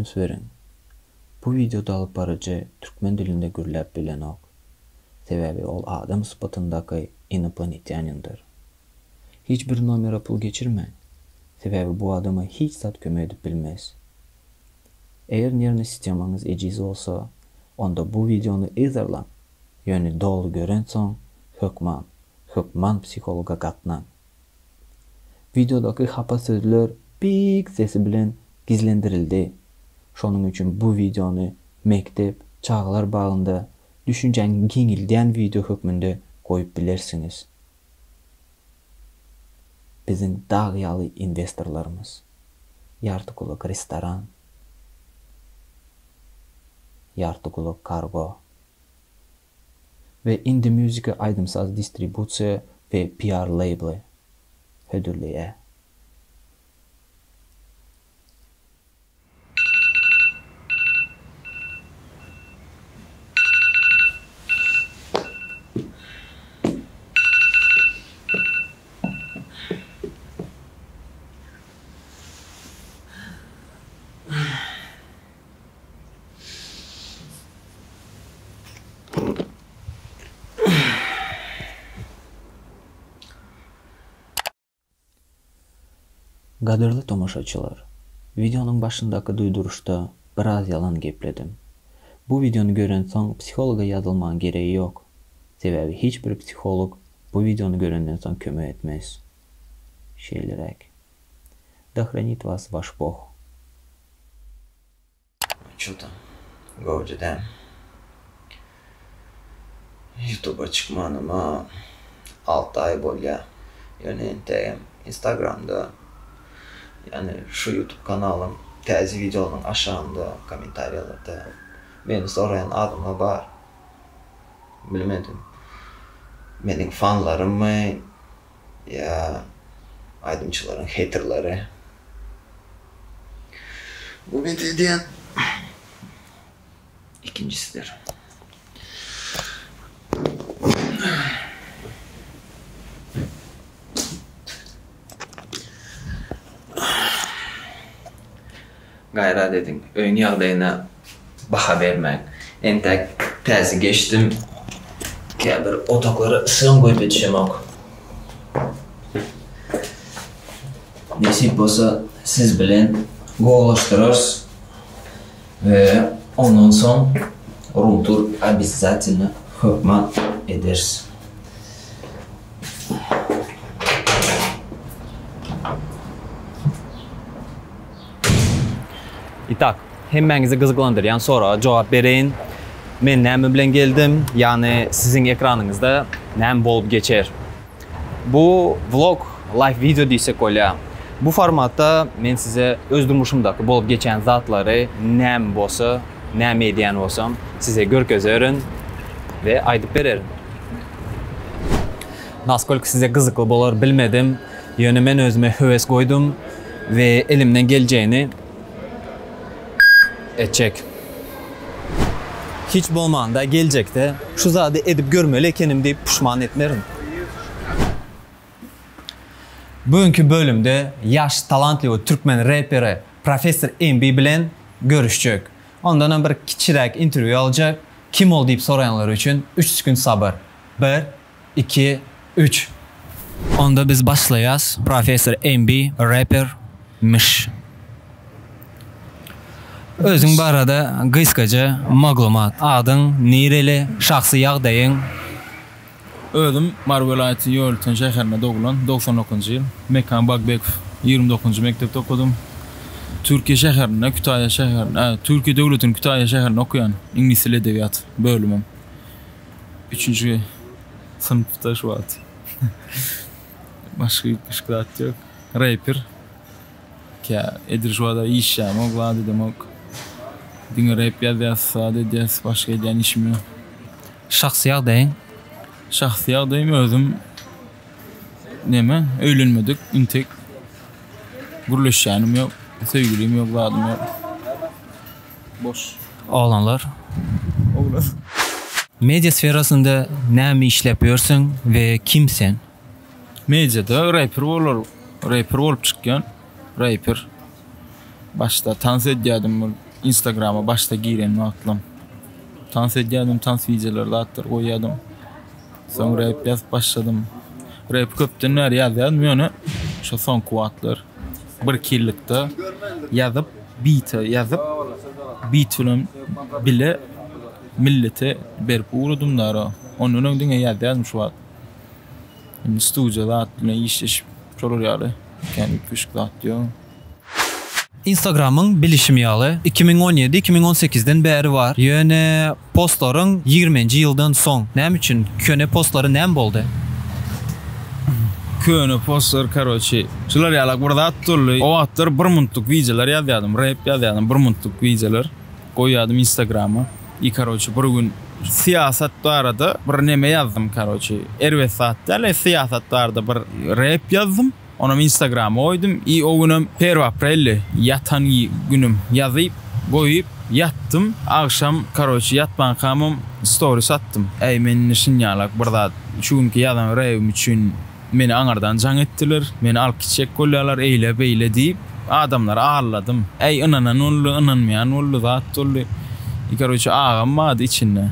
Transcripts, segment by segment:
Üns beriň! Bu wideoda alyp baryjy türkmen dilinde gürläp bilenok. Sebäbi ol adam sypatyndaky inoplanetýanindir. Hiç bir nomera pul geçirmäň. Sebäbi bu adama hiç zat kömek edip bilmez. Eger nerwnyý sistemaňyz ejiz bolsa, onda bu wideony yzarlaň, ýöne doly görensoň hökman, hökman psihologa gatnaň. Wideodaky hapa sözler bik sesi bilen gizlendirildi. Şonuň üçin bu wideony mekdep, çagalar bagynda düşünjäňi giňildýän wideo hökmünde goýup bilersiňiz. Biziň dag ýaly inwestorlarymyz. Ýartygulak restoran. Ýartygulak kargo. We Indie Musica aýdym-saz distribusiýa we PR leýbli hödürleýär. Gadyrly tomaşaçylar, wideonyň başyndaky duýduryşda biraz ýalan gepledim. Bu wideony görensoň psihologa ýazylmagyň geregi ýok. Sebäbi hiç bir psiholog bu wideony görenden soň kömek etmez. Şeýleräk. Da hranit was waş Boh. Ço tam gowja däl. Ýutuba çykmanyma 6 aý bolýa. Ýöne entegem Instagramda ýagny şu ýutub kanalym täze wideolaryň aşagynda kommentariýalarda meni soraýan adamlar bar. Bilmedim. Meniň fanlarymmy Ýa aýdymçylaryň heýterleri. Umyt edýän ikinjisidir. Gaýrat ediň, öýüň ýagdaýyna baha bermäň. Entäk täze geçdim. Käbir otaglara ysgyn goýup ýetişemok. Nesip bolsa siz bilen gowulaşdyrarys we ondan soň room tour obязательно hökman ederis. Itak, hemmäňizi gyzyklandyrýan soraga jogap bereýin. Men näme bilen geldim, ýagny siziň ekranyňyzda näme bolup geçer? Bu vlog, live wideo diýsek bolýar. Bu formatda men size öz durmuşymdaky bolup geçýän zatlary näme bolsa, näme edýän bolsam size görkezerin we aýdyp bererin. Naskolko size gyzykly bolar bilmedim. Ýöne men özüme höwes goýdum we elimden geljegini etjek. Hiç bolmanda geljekde şu zady edip görmeli ekenim diýip puşman etmerin. Bu günki bölümde ýaş talantly we türkmen reperi Professor MB bilen görüşjek. Ondanam bir kiçiräk interwýu aljak. Kim ol diýip soraýanlar üçin üç sekunt sabyr. Bir, iki, üç. Onda biz başlaýas. Professor MB reper miş. Özüň barada gysgaça maglumat. Adyň, nireli, şahsy ýagdaýyň. Özüm Mary welaýatynyň Ýolöten şäherinde doglan, 99-njy ýyl. Mekan Bagbekow, 29-njy mekdepde okadym. Türkiýe şäherinde, Kütaýa şäherinde, Türkiýe döwletiniň Kütaýa şäherinde okaýan, iňlis dili edebiýat bölümim. Üçünji synpda şu wagt. Başga üýtgeşik zat ýok. Reper. Kä edil şu wagta işlämok, zat edemok. Diňe rep ýazýas, zat edýäs, başga edýän işim ýok. Şahsy ýagdaýyň? Şahsy ýagdaýym özüm neme, öýlenmedik intek. Gürleşýänim ýok, söýgülim ýok, zadym ýok. Boş. Oglanlar. Oglan. Media sferasynda näme işläp ýörsüň we kim sen? Mediada reper bolar, reper bolup çykýan. Reper. Başda tans edýärdim. Instagrama başda giren wagtlam. Tans edýärdim, tans wideolary zatlar goýýardym. Soň rap ýazyp başladym. Rap köpden bäri ýazýardym, ýöne şo soňky wagtlar birki ýyllykda ýazyp, bite ýazyp, bit bilen bile millete berip ugradym dara. Ondan öň diňe ýazýardym şu wagt. Indi studiýa zat bilen işleşip şolar ýaly kän üýtgeşik zat ýok. Instagramyň bilişim ýaly 2017, 2018-den bäri bar. Ýöne postlaryň ýigrimenji ýyldan soň. Näme üçin? Köne postlary näme boldy? Köne postlar karoçi şular ýalak bir zat boldy. O wagtlar bir minutlyk wideolar ýazýadym, rep ýazýadym bir minutlyk wideolar goýýadym instagrama. I karoçi bir gün syýasat barada bir neme ýazdym karoçi erbet zat däl syýasat barada bir rep ýazdym. Onam instagrama goýdum i o günem perwy apreldi ýatan günüm ýazyp goýup ýatdym agşam karoçi ýatmankamam storis atdym äý men indi şinýalak bir zat şu günki ýazan rebim üçin meni aňyrdan jaň etdiler meni alyp gitjek bolýalar eýle beýle diýip adamlary alladym äý ynanan boldy ynanmaýan boldy zat boldy i karoçi agam bardy içinde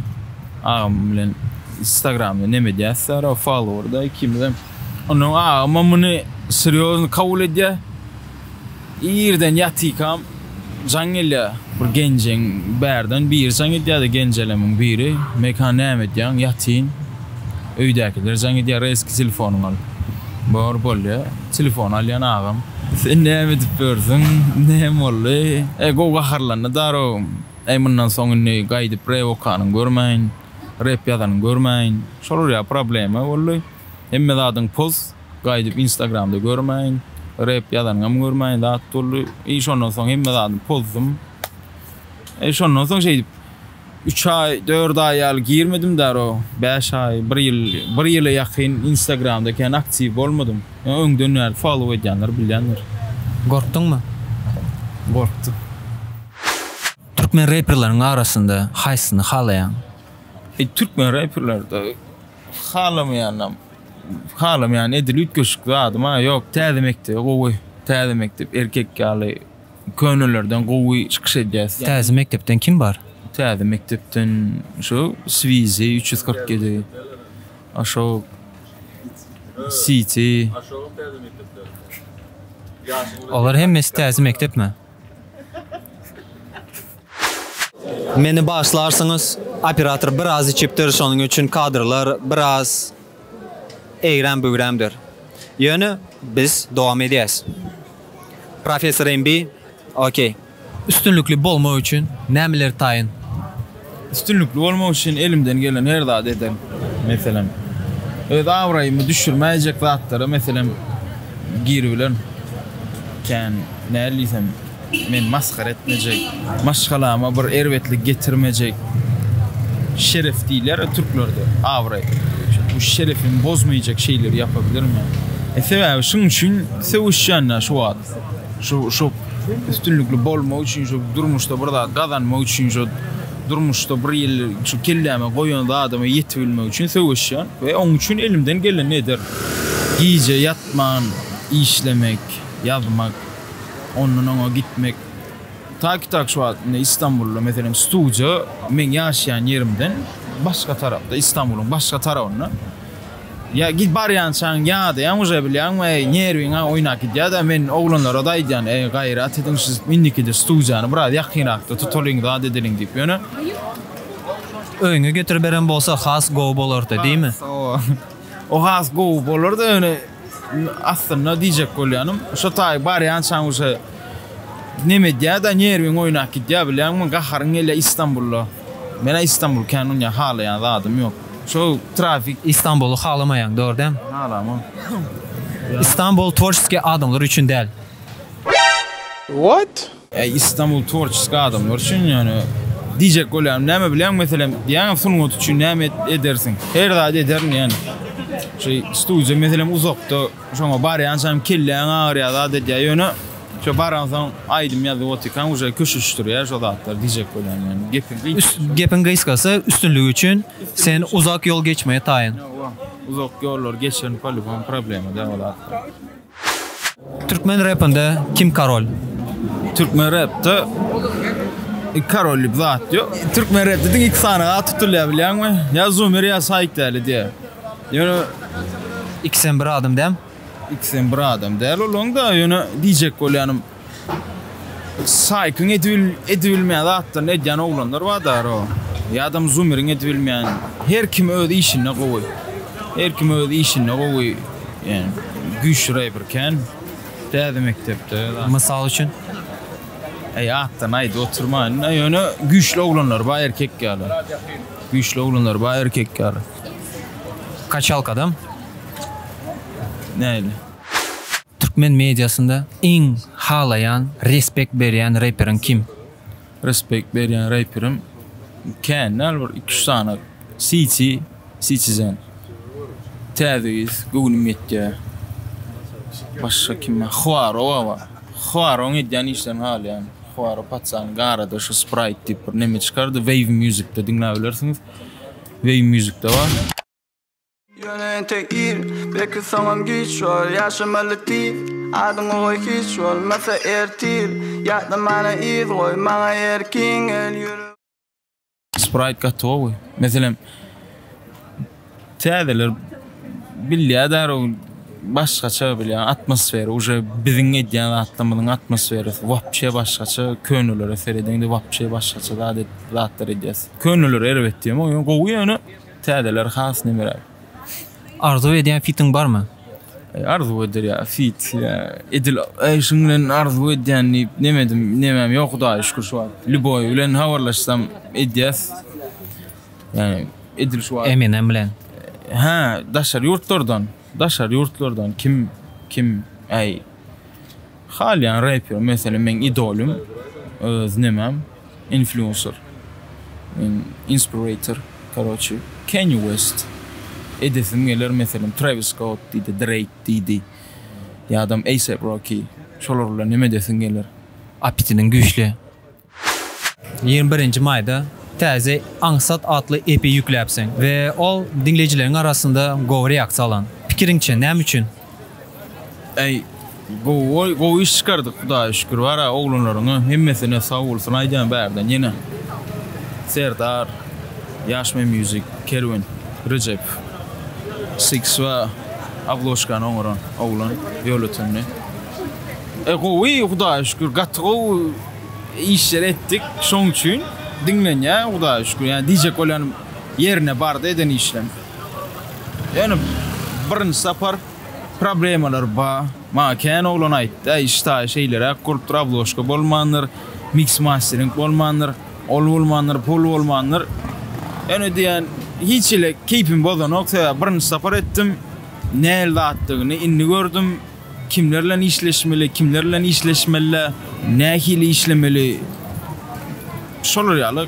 agam bilen instagramda neme edýäs followerda ikimizem. Onnoň agamam muny serýozny kabul edýär. Irden ýatykam jaň gelýär. Bir genjeň bärden biri jaň edýär-de genjelemiň biri. Mekan näme edýäň? Ýatyn. Öýdäkiler jaň edýär, reski telefonyňy al. Bor, bolýar. Telefony alýan agam. Sen näme edip ýörsüň? Näme boldy? Eý, gowy gaharlandy darow. Eý, mundan soň indi gaýdyp rep okanyňy görmäýin. Rep ýazanyňy görmäýin. Şolar ýaly problema boldy. Hemme zadyň poz, gaýdyp instagramda görmäýin, rep ýazanyňam görmäýin zat boldy. I şondan soň hemme zadyny pozdum. E şondan soň şeýdip 3 aý, 4 aý ýaly girmedim daro. 5 aý, 1 ýyl, 1 ýyla ýakyn instagramda kän aktiw bolmadym. Öňden bäri follow edýänler bilýändir. Gorkduňmy? Gorkdum. Türkmen reperleriň arasynda haýsyny halaýaň? E türkmen reperlerde Halamaýanam, halamaýan edil üýtgeşik zadym-a ýok. Täze mekdep gowy. Täze mekdep erkek ýaly könelerden gowy çykyş edýär. Täze mekdepden kim bar? Täze mekdepden şu Swizi 347, Aşok, Siti. Olar hemmesi täze mekdepmi? Meni bagyşlarsyňyz, operator biraz içipdir, şonuň üçin kadrlar biraz egrem-bügremdir. Ýöne biz dowam edýäs. Professor MB, okey. Üstünlikli bolmak üçin nämeler taýyn? Üstünlikli bolmak üçin elimden gelen her zady ederin. Meselem, öz abraýymy düşürmäýjek zatlara meselem giribilerin. Kän näl diýsem. Meni masgara etmejek, maşgalama bir erbetlik getirmejek, şeref diýilýär-ä türklerde, abraý. Bu şerefimi bozmaýjak şeýleri ýapabilirim ýa. E sebäbi şuň üçin söweşýän-dä şu wagt. Şu şu üstünlikli bolmak üçin, şu durmuşda bir zat gazanmak üçin, şu durmuşda bir ýyl şu kelläme goýan zadyma ýetibilmek üçin söweşýän we oň üçin elimden gelenini ederin. Gije ýatman işlemek, ýazmak. Ondan oňa gitmek. Taki tak şu wagt indi Istanbulda meselem studiýa meň ýaşaýan ýerimden başga tarapda Istanbulyň başga tarabynda. Ýa git barýançaň ýadaýaň uje bilýäňmi eý nerwiňa oýnap gidýädä men oglanlara-da aýdýan eý gaýrat ediň şu indikide studiýany biraz ýakynrakda tutalyň zat edeliň diýip ýöne Öýüňe getiriberen bolsa has gowy bolardy diými? O has gowy bolardy ýöne Aslynda diýjek bolýanym, şo taý barýançaň uje neme edýä-de, nerwiň oýnap gidýä, bilýäňmi, gaharyň gelýä Istanbulda. Men-ä Istanbuly kän onýa halaýan zadym ýok. Şo trafik. Istanbuly halamaýaň, dogry dämi? Halamok. Istanbul tworçeskiý adamlar üçin däl. What? Äý Istanbul tworçeskiý adamlar üçin ýöne diýjek bolýanym näme bilýäňmi meselem diýýäňä sungat üçin näme edersiň her zat ederin diýýän şu studiýa meselem uzakda şoňa barýançam kelläň agyrýar zat edýär ýöne şo baransoň aýdym ýazyp otyrkaň uje köşeşdirýär şo zatlar diýjek bolýan ýöne gepiň gysgasy. Gepiň gysgasy üstünlik üçin sen uzak ýol geçmeye taýyn. Uzak ýollary geçerin polibom problema däl o zatlar. Türkmen repinde kim karol? Türkmen repde. Karol diýip zat ýok. Türkmen repde diňe iki sany at tutulýar bilýäňmi? Ýa Zumer ýa Saýk däli diýýär. Ýöne Ikisem bir adam däm? Ikisem bir adam däl olaň-da, ýöne diýjek bolýanym Saýkyň edibilmeýän zatlaryny edýän oglanlar bar-da ro. Ýa-da Zumeriň edibilmeýän. Her kim öz işinde gowy. Her kim öz işinde gowy. Ýani güýçli reper kän. Täze mekdepde. Mysal üçin? Äý atdan aýdyp oturmaýyn da ýöne güýçli oglanlar bar erkek ýaly. Güýçli oglanlar bar erkek ýaly. Kaçalkadam? Nähili? Türkmen mediasynda iň halaýan, respekt berýän reperiň kim? Respekt berýän reperim kän däl bir iki üç sany City Citizen Täze gyz göwnüm ýetýär. Başga kim bar? Hwaro bar. Hwaroň edýän işlerini halaýan. Hwaro patsanyň garada şu Sprite diýip bir neme çykardy. Wave Musicde diňläp bilersiňiz. Wave Musicde bar. Ýöne entek ir, belki soňam giç bor Ýaşamaly tiz, adyňy goý hiç bolmasa ertir Ýatlamana yz goý, maňa erkiň el ýürek. Sprite gaty gowy. Meselem täzeler bilýär däro başgaça bilýän atmosfera uje biziň edýän zatlarymyzyň atmosferasy wapşe başgaça könelere seredeňde wapşe başgaça zat zatlar edýäs. Köneler erbet diýemok ýöne gowy ýöne täzeler has nemeräk. Arzuw edýän fitiň barmy? Arzuw eder ýa fit ýa edil äý şuň bilen arzuw edýän diýip nemedim nemem ýok hudaýa şükür şu wagt lýuboý bilen habarlaşsam edýäs ýani edil şu wagt Eminem bilen. Hä daşary ýurtlardan daşary ýurtlardan kim kim äý Halýan reper meselem meň idolym öz nemem influencer men inspirator karoçi Kanye West edesim geler meselem Travis Scott diýdi Drake diýdi ýadam ASAP Rocky şolar bilen neme edesim geler. Apetiniň güýçli. 21 nji maýda täze Aňsat atly EP ýükläpsiň we ol diňleýjileriň arasynda gowy reaksiýa alan. Pikiriňçe, näme üçin? Äý, gowy gowy iş çykardyk Hudaýa şükür bara oglanlaryňa hemmesine sag bolsun aýdýan bärden ýene Serdar, Ýaşme Music, Kerwen, Rejep, Six we obložkany oňaran oglan Ýolötenli. E gowy Hudaýa şükür gaty gowy işler etdik şoň üçin diňlenýär Hudaýa şükür ýani diýjek bolýanym ýerine bardy eden işlem. Ýöne birinji sapar problemalar ba maňa kän oglan aýtdy äý iş taýy şeýleräk bolupdyr obložka bolmandyr miks mastering bolmandyr ol bolmandyr pul bolmandyr ýöne diýýän hiç hili keýpimi bozanok sebäbi birinji sapar etdim nähili zatdygyny indi gördüm. Kimler bilen işleşmeli, kimler bilen işleşmeli, nähili işlemeli, şolar ýaly.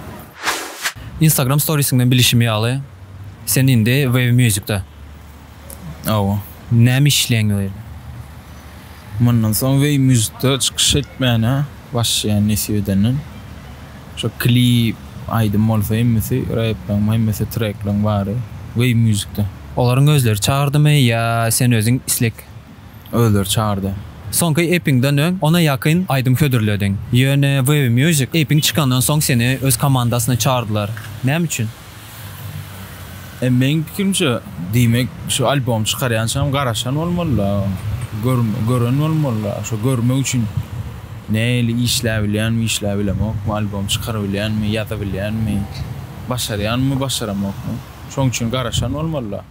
Instagram storiesiňden bilişim ýaly, sen indi Wave Musicde. Hawa. Näme işleýäň ol ýerde? Mundan soň Wave Musicde çykyş etmäne başlaýan nesip edenden. Şo klip, aýdym bolsa hemmesi, replaň hemmesi, treklaň bary Wave Musicde. Olaryň özleri çagyrdymy ýa sen özüň islek? Özleri çagyrdy. Soňky epiňden öň ona ýakyn aýdym hödürlediň. Ýöne Wave Music epiň çykandan soň seni öz komandasyna çagyrdylar. Näme üçin? E meň pikirimçe diýmek şu albom çykarýançam garaşan bolmalyda gören bolmalyda şo görmek üçin nähili işläbilýänmi işläbilemokmy albom çykarabilýänmi ýazabilýänmi başarýanmy başaramokmy şoň üçin garaşan bolmalyda.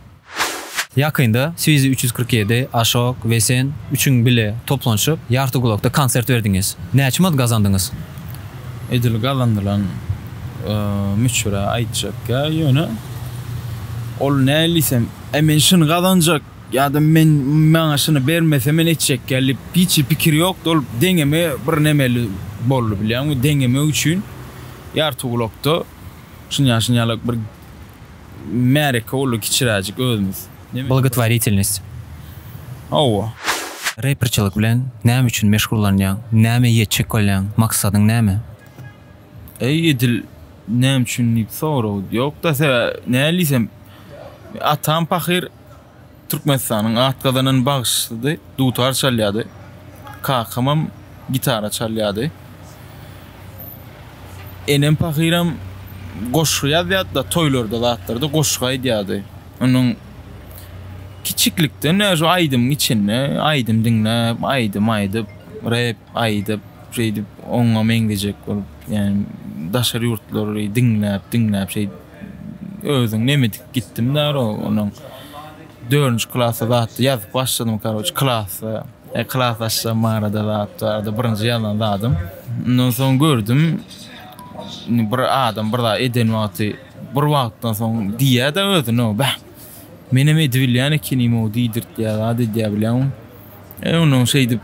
Ýakynda Swizi 347, Aşok we sen üçüň bile toplanyşyp Ýartygulakda konsert berdiňiz. Näçe manat gazandyňyz? Edil gazanylan möçbere aýtjak ýa ýöne ol nähili diýsem, äý men şuny gazanjak ýa-da men maňa şuny bermese men etjek ýa diýip hiç hili pikir ýokdy ol deňeme bir nemeli boldy bilýäňmi deňemek üçin Ýartygulakda şunýa şunýalak bir Märeke boldy kiçiräjik özümiz. Blagotworitelnost. Hawa. Reperçilik bilen näme üçin meşgullanýaň? Nämä ýetjek bolýaň? Maksadyň näme? Eý edil näme üçin diýip sorag ýokda sebäbi näl diýsem atam pahyr Türkmenistanyň at gazanan bagşysydy dutar çalýady kakamam gitara çalýady. Enem pahyram goşgy ýazýardy-da, toýlarda zatlarda goşgy aýdýardy. Onuň kiçiklikden şu aýdymyň içinde aýdym diňläp, aýdym aýdyp, rep aýdyp, şeýdip oňa meňzejek bolup, ýagny daşary ýurtlary diňläp, diňläp şeýdip özüň nemedip gitdim-dä onuň dördünji klasda zatda ýazyp başladym, karoç, klasda. Klasdaşlarym barada zat barada birinji ýazan zadym. Ondan soň gördüm, indi bir adam bir zat eden wagty bir wagtdan soň diýýär-de özüne, bäh, menem edibilýän ekenim-ow diýdirtýär, zat edýär bilýäňmi. E ondan şeýdip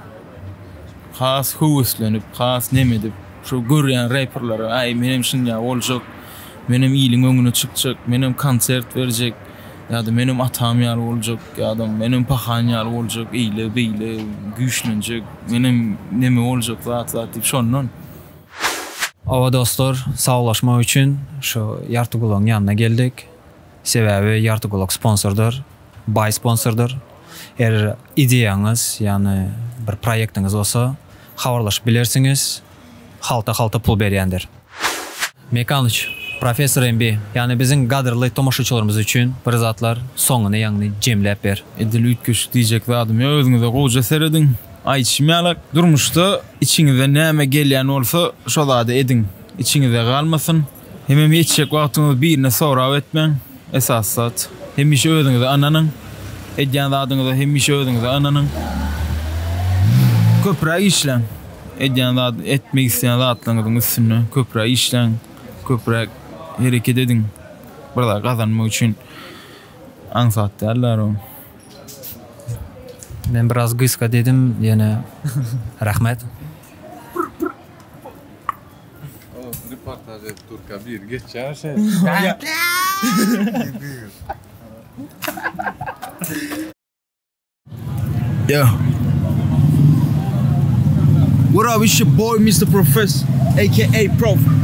has höweslenip, has neme edip, şu görýän reperlere, aý menem şunýa boljak, menem iliň öňüne çykjak, menem konsert berjek. Ýa-da menem atam ýaly boljak, ýa-da menem pahan ýaly boljak, eýle, beýle, güýçlenjek, menem neme boljak, zat-zat diýip şondan. Hawa dostlar, saglaşmak üçin şu Ýartygulagyň ýanyna geldik. Sebäbi Ýartygulak sponsordyr, baý sponsordyr. Eger ideýaňyz, ýagny bir proýektiňiz bolsa, habarlaşyp bilersiňiz. Halta-halta pul berýändir. Mekanyç, Professor MB, ýagny biziň gadyrly tomaşaçylarymyz üçin bir zatlar soňuny ýagny jemläp ber. Edil üýtgeşik diýjek zadym ýok özüňize gowja serediň. Aýdyşym ýalak durmuşda içiňizden näme gelýän bolsa şo zady ediň. Içiňizde galmasyn. Hemem ýetişjek wagtyňyz birine sorap etmäň. Esasy zat hemişe özüňize ynanyň. Edýän zadyňyza hemişe özüňize ynanyň. Köpräk işläň. Edýän zat, etmek isleýän zatlaryňyzyň üstünde köpräk işläň, köpräk hereket ediň. Bir zat gazanmak üçin aňsat däl o. Men biraz gysga diýdim, ýöne rahmet. Reportaž edip durka biri geçýär şeýle. Yeah. What up, it's your boy Mr. Professor, aka Prof.